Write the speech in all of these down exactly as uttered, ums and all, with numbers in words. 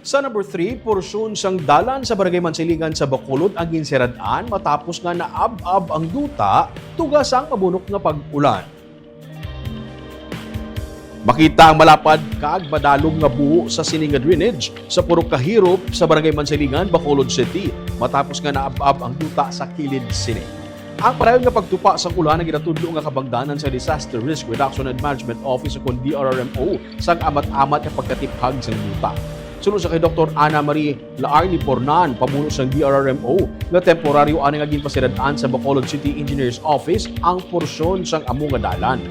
Sa number three, porsyon sang dalan sa Barangay Mansilingan sa Bacolod ang ginsirad-an matapos nga naab-ab ang duta tungod sang mabunok nga pag-ulan. Makita ang malapad kag madalom nga buho sa sini nga drainage sa purok Kahirop sa Barangay Mansilingan, Bacolod City, matapos nga naab-ab ang duta sa kilid sini. Ang padayon nga pagtupa sang ulan ang ginatudlo nga kabangdanan sa Disaster Risk Reduction and Management Office, o kon D R R M O, sang amat-amat nga pagkatiphag sang duta. Suno sa kay Doktor Ana Marie Laarni Pornan, pamuno sang D R R M O, nga temporaryo anay nga ginpasirad-an sa Bacolod City Engineer's Office ang porsyon sang amo nga dalan.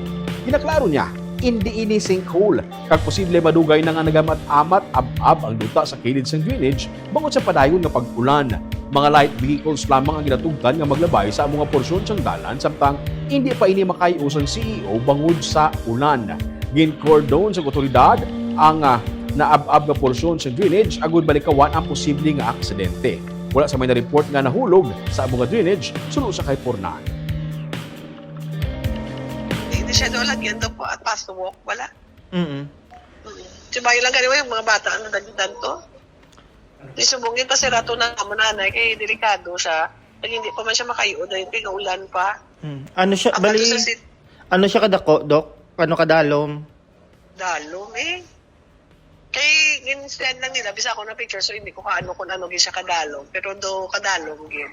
Ginaklaro niya, indi ini sinkhole, kag posible madugay na nga nagamat-amat ab-ab ang duta sa kilid sang drainage bangod sa padayon nga pag-ulan. Mga light vehicles lamang ang ginatugtan nga maglabay sa amo nga porsyon sang dalan, samtang indi pa ini makayo sang C E O bangod sa ulan. Gin-cordon sang otoridad ang, ah, naab-ab nga porsyon sang drainage agud malikawan ang posible nga aksidente. Wala sa may na-report nga nahulog sa amo nga drainage, suno sa kay Pornan. Hindi siya daw lagyan daw po at pasok. Wala. Mm. Sibayo lang gani yung mga bata ang nadagitan to. Di subong yun kasi rato na mo nanay kay delikado siya. Kag hindi pa man siya makayo dahil kay naulan pa. Mm. Ano siya, Ang bali, ato sa sit- ano siya kadako, Doc? Ano kadalom? Dalom eh. Kay gin-send lang nila, bisa ako ng picture, so hindi ko kaano kung ano gid siya kadalom. Pero do kadalom gid.